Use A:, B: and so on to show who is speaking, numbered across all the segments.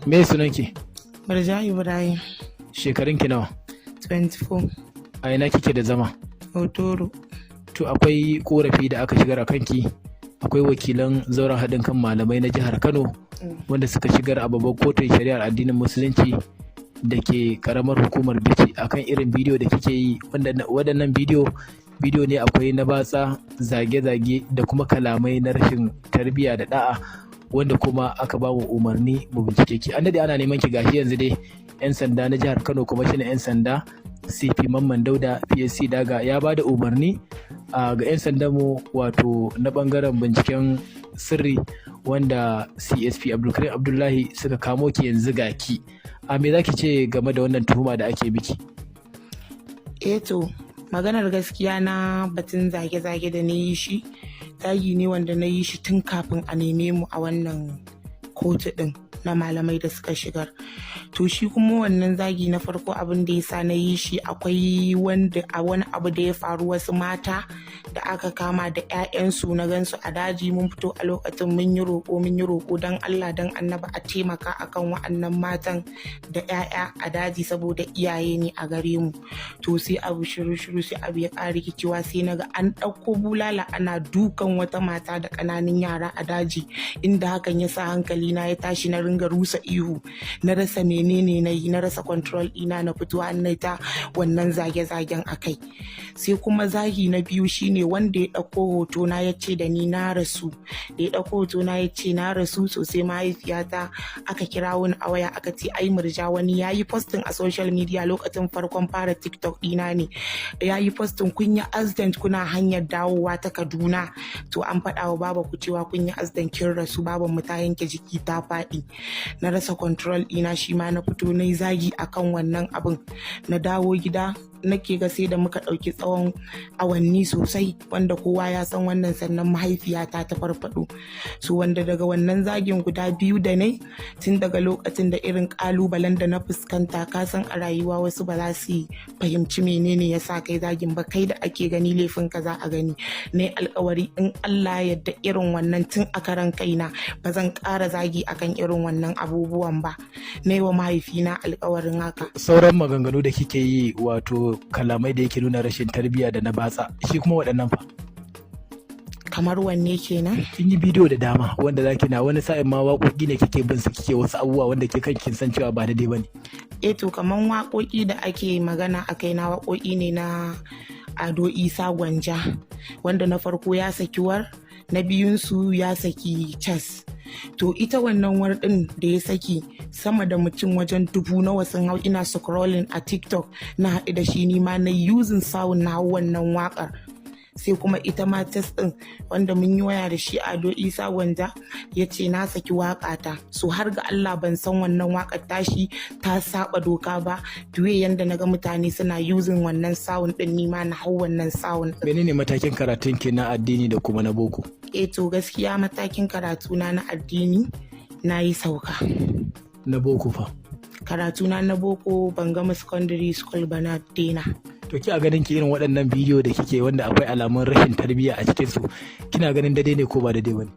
A: Me sunanki?
B: Murja Ibrahim.
A: Shekarunki nawa?
B: 24.
A: A ina kike da zama?
B: Hotoro.
A: To, akwai korafi da aka shigar a kanki. Akwai wakilan zauren haɗin kan malamai na jihar Kano wanda suka shigar a babban kotun shari'ar addinin Musulunci da ke karamar hukumar Bichi akan irin bidiyo da kike yi, wanda waɗannan bidiyo bidiyo ne akwai na batsa, zage-zage da kuma kalamai na rashin tarbiyya da da'a, wanda kuma aka ba mu umarni mu bincike ki. An daɗe ana neman ki, gashi yanzu dai 'yan sanda na jihar Kano, kuma shine 'yan sanda CP Mamman Dauda PSC Daga, ya ba da umarni ga 'yan sandan mu, wato na bangaren binciken sirri, wanda CSP Abdulkarim Abdullahi, suka kamo ki. Yanzu ga ki. A me zaki ce game da wannan tuhuma da ake miki?
B: Eh to, maganar gaskiya, na batun zage-zage da na yi shi, zagi ne wanda na yi shi tun kafin a neme mu a wannan kotu din na malamai da suka shigar. To, shi kuma wannan zagi na farko, abin da ya sa na yi shi, akwai wanda a wani abu da ya faru, wasu mata da aka kama da 'ya'yansu, na gansu a daji. Mun fito a lokacin mun yi roƙo, mun yi roƙo don Allah don Annaba a taimaka akan wa'annan matan da 'ya'ya a daji, saboda iyaye ne a gare mu. To, sai abu shiru shiru, sai abu ya ƙara rikicewa, sai na ga an ɗauko bulala ana dukan wata mata da ƙananan yara a daji, inda hakan ya sa hankali na ya tashi, na ringa rusa ihu, na rasa menene na yi, na rasa control ɗina, na fito na ta wannan zage-zagen a kai. Sai kuma zagi na biyu shine wanda ya ɗauko hoto na ya ce da ni na rasu. Da ya ɗauko hoto na ya ce na rasu sosai, mahaifiyata aka kira wani a waya, aka ce ai Murja, wani ya yi posting a social media, lokacin farkon fara TikTok ɗina ne, ya yi posting kun yi accident kuna hanyar dawowa ta Kaduna. To, an faɗa wa baba ku cewa kun yi accident, kin rasu. Baban mu ta yanke jiki ta faɗi. Na rasa control ɗina, shi ma na fito na yi zagi akan wannan abin. Na dawo gida, nake ga sai da muka ɗauki tsawon awanni sosai, wanda kowa ya san wannan, sannan mahaifiyata ta farfado. So, wanda daga wannan zagin guda biyu da nai, tun daga lokacin da irin kalubalen da na fuskanta, ka san a rayuwa wasu ba za su fahimci menene ya sa kai zagin ba, kai da ake gani laifin ka za a gani. Na yi alkawari in Allah yadda irin wannan tun a karan kaina ba zan ƙara zagi akan irin wannan abubuwan ba. Na yi wa mahaifina alkawarin haka.
A: Sauran maganganu da kike yi, wato kalamai da yake nuna rashin tarbiyya da na batsa, shi kuma waɗannan fa?
B: Kamar wanne kenan?
A: Kin yi bidiyo da dama wanda zaki na wani sa'in ma waƙoƙi ne kike bin su kike wasu abubuwa wanda ke kan kin san cewa ba daidai bane.
B: Eh to, kaman waƙoƙi da ake magana a kai na, waƙoƙi ne na Ado Isa Gwanja, wanda na farko ya saki War, na biyunsu ya saki Chess. To, ita wannan War ɗin da ya saki, sama da mutum wajen dubu nawa sun hau. Ina scrolling a TikTok na haɗu da shi, ni ma na using sound na wannan waƙar. Sai kuma ita ma Test din, wanda mun yi waya da shi, Ado Isa Gwanja, ya ce na saki waka ta. So, har ga Allah ban san wannan wakar tashi ta saba doka ba. Duwe yanda na ga mutane suna using wannan sound din, ni ma na hau wannan sound din.
A: Menene matakin karatun ki na addini da kuma na boko?
B: Eh to, gaskiya matakin karatu na na addini na yi sauka.
A: Na boko fa?
B: Karatu na na boko ban gama secondary school ba, na daina.
A: To, ki a ganin ki, irin waɗannan bidiyo da kike wanda akwai alamun rashin tarbiyya a cikin su, kina ganin daidai ne ko ba daidai bane?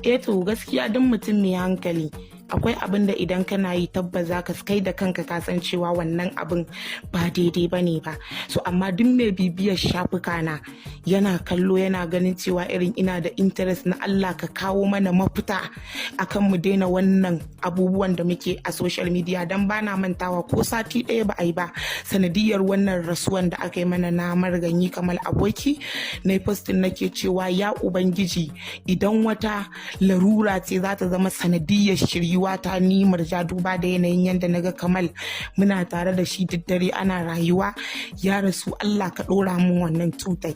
B: Eh to, gaskiya duk mutum mai hankali, akwai abin da idan kana yi tabbas zaka kai da kanka ka san cewa wannan abin ba daidai ba ne ba. So, amma duk mai bibiyar shafuka na yana kallo, yana ganin cewa irin ina da interest na Allah ka kawo mana mafita akan mu daina wannan abubuwan da muke a social media, dan bana mantawa ko sati ɗaya ba a yi ba, sanadiyar wannan rasuwan da aka yi mana na marigayi Kamal Aboki, na yi posting nake cewa ya Ubangiji, idan wata larura ce za ta zama sanadiyar shiryuwa ta ni Murja, duba da yanayin yadda na ga Kamal muna tare da shi duk dare ana rayuwa, ya rasu, Allah ka ɗora mun wannan cutai.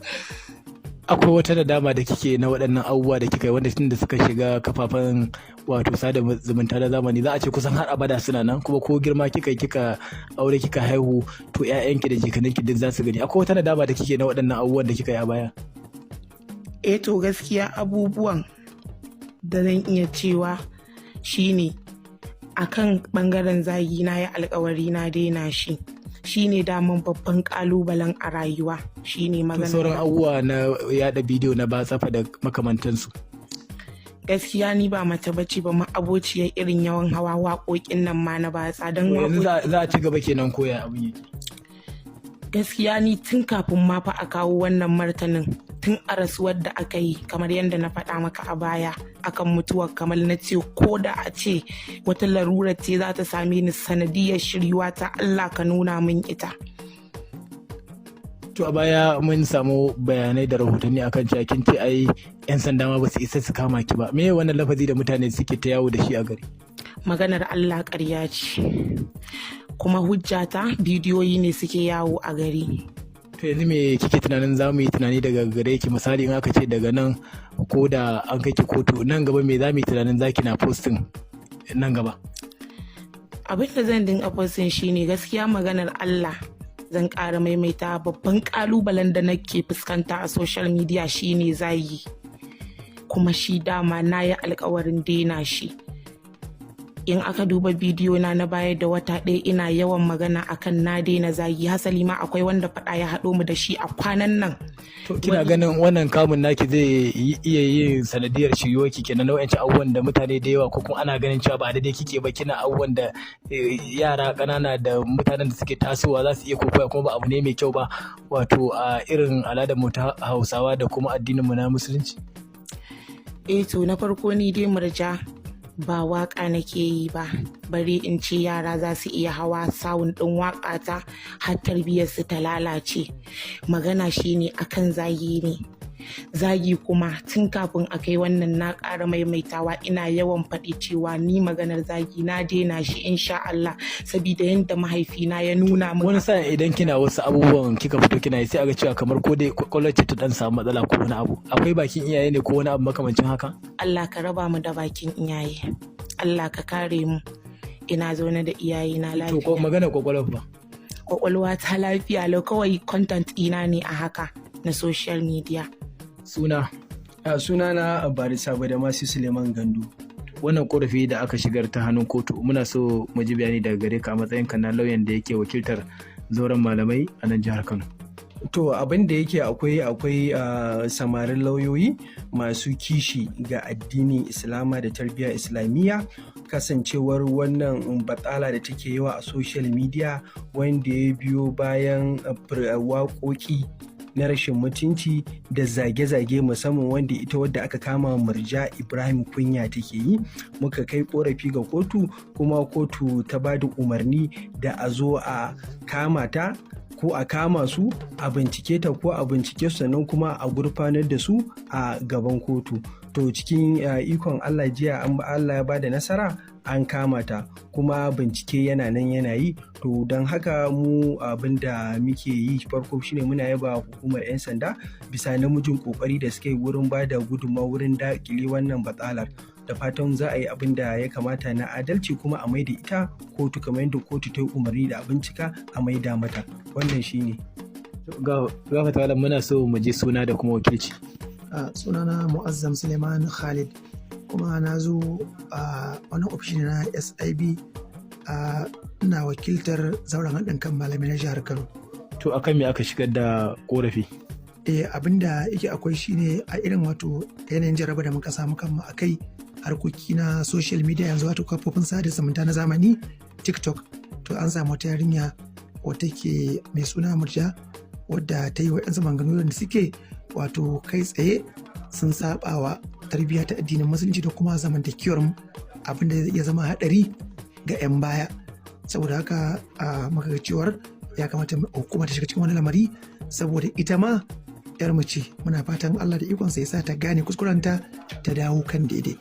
A: Akwai wata nadama da kike na waɗannan abubuwa da kika yi, wanda tun da suka shiga kafafen wato sada zumunta na zamani, za a ce kusan har abada suna nan, kuma ko girma kika yi, kika aure, kika haihu, to ƴaƴanki da jikaninki duk za su gani? Akwai wata nadama da kike na waɗannan abubuwan da kika yi a baya?
B: Eh to, gaskiya abubuwan da zan iya cewa shine akan bangaren zagi, na yi alkawari na daina shi. Shine daman babban kalubalen a rayuwa, shine
A: To,
B: magana.
A: sauran abubuwa na yada bidiyo na batsa fa da makamantansu?
B: Gaskiya ni ba mace bace ba ma abociyar irin yawan hawa waƙoƙin nan ma na batsa don
A: Yanzu za a ci gaba kenan koya abin yake?
B: Gaskiya ni tun kafin ma fa a kawo wannan martanin, tun a rasuwar da aka yi, kamar yadda na faɗa maka a baya akan mutuwar Kamal, na ce ko da a ce wata larura ce za ta same ni sanadiyar shiryuwa ta, Allah ka nuna min ita.
A: To, a baya mun samu bayanai da rahotanni akan cewa kin ce ai 'yan sanda ma ba su isa su kama ki ba. Me wannan lafazi da mutane suke ta yawo da shi a gari?
B: Maganar Allah, ƙarya ce, kuma hujjata bidiyoyi ne suke yawo a gari.
A: To, yanzu me kike tunanin za mu yi tunani daga gare ki? Misali, in aka ce daga nan ko da an kai ki kotu nan gaba, me za mu yi tunanin zaki na posting nan gaba?
B: Abin da zan dinga posting shine gaskiya, maganar Allah, zan ƙara maimaita, babban ƙalubalen da nake fuskanta a social media shine zagi, kuma shi dama na yi alkawarin daina shi. In aka duba bidiyo na na baya da wata ɗaya, ina yawan magana akan na daina zagi. Hasali ma akwai wanda faɗa ya haɗo mu da shi a kwanan nan.
A: To, kina ganin wannan kamun naki zai iya yin sanadiyar shiryuwarki kenan nau'in abubuwan da mutane da yawa ko kuma ana ganin cewa ba daidai kike ba, kina abubuwan da yara ƙanana da mutanen da suke tasowa za su iya kokoya, kuma ba abu ne mai kyau ba, wato a irin al'adar mu ta Hausawa da kuma addinin mu na Musulunci?
B: Eh, to, na farko ni dai Murja ba waka nake yi ba, bare in ce yara za su iya hawa sound ɗin waka ta har tarbiyyarsu ta lalace. Magana shine akan zagi ne. Zagi kuma tun kafin a kai wannan, na ƙara maimaitawa, ina yawan faɗi cewa ni maganar zagi na daina shi insha Allah, sabida yadda mahaifina ya nuna min.
A: Wani sa'in idan kina wasu abubuwan kika fito kina yi, sai aga cewa kamar ko dai kwakwalwar ce ta dan samu matsala ko wani abu. Akwai bakin iyaye ne ko wani abu makamancin haka?
B: Allah ka raba mu da bakin iyaye, Allah ka kare mu. Ina zaune da iyaye na
A: To, ko
B: lafiya.
A: Magana kwakwalwar ba?
B: Kwakwalwa ta lafiya lau, kawai content ina ne a haka na social media.
A: Suna?
C: A sunana Barista Badamasi Suleiman Gandu.
A: Wannan korafi da aka shigar ta hannun kotu, muna so mu ji bayani daga gare ka a matsayin ka na lauyan da yake wakiltar zauren malamai a nan jihar Kano.
C: To, abin da yake akwai samarin lauyoyi masu kishi ga addinin Islama da tarbiyya Islamiyya, kasancewar wannan batsala da take yawa a social media, wanda ya biyo bayan waƙoƙi na rashin mutunci da zage-zage, musamman wanda ita wadda aka kama, Murja Ibrahim Kunya, take yi, muka kai korafi ga kotu, kuma kotu ta ba da umarni da a zo a kama ta ko a kama su, a bincike ta ko a bincike su, sannan kuma a gurfanar da su a gaban kotu. To, cikin ikon Allah, jiya an Allah ya bada nasara, an kama ta, kuma bincike yana nan yana yi. To, don haka mu abin da muke yi farko shine muna yaba hukumar 'yan sanda bisa namijin kokari da suka yi wurin ba da gudunmawa wurin dakile wannan batsalar, da fatan za a yi abin da ya kamata na adalci, kuma a maida ita kotu kamar yadda kotu ta yi umarni da a bincika a maida mata. Wannan shine.
A: Gafata, muna so mu ji suna da kuma wakilci.
D: Sunana Mu'azzam Suleiman Khalid, kuma na zo a wani ofishi na SIB, ina wakiltar zauren haɗin kan malamai na jihar Kano.
A: To, akan me aka shigar da korafi?
D: Eh, abinda yake akwai shine a irin wato yanayin jaraba da muka samu kanmu a kai harkoki na social media yanzu, wato kafofin sada zumunta na zamani, TikTok. To, an samu wata yarinya wata ke mai suna Murja, wadda ta yi waɗansu maganganu da suke wato kai tsaye sun saba wa tarbiyya ta addinin Musulunci da kuma zamantakewar mu, abin da zai iya zama haɗari ga 'yan baya. Saboda haka muka ga cewar ya kamata hukuma ta shiga cikin wani lamari, saboda ita ma 'yar mu ce. Muna fatan Allah da ikonsa ya sa ta gane kuskurenta ta dawo kan daidai.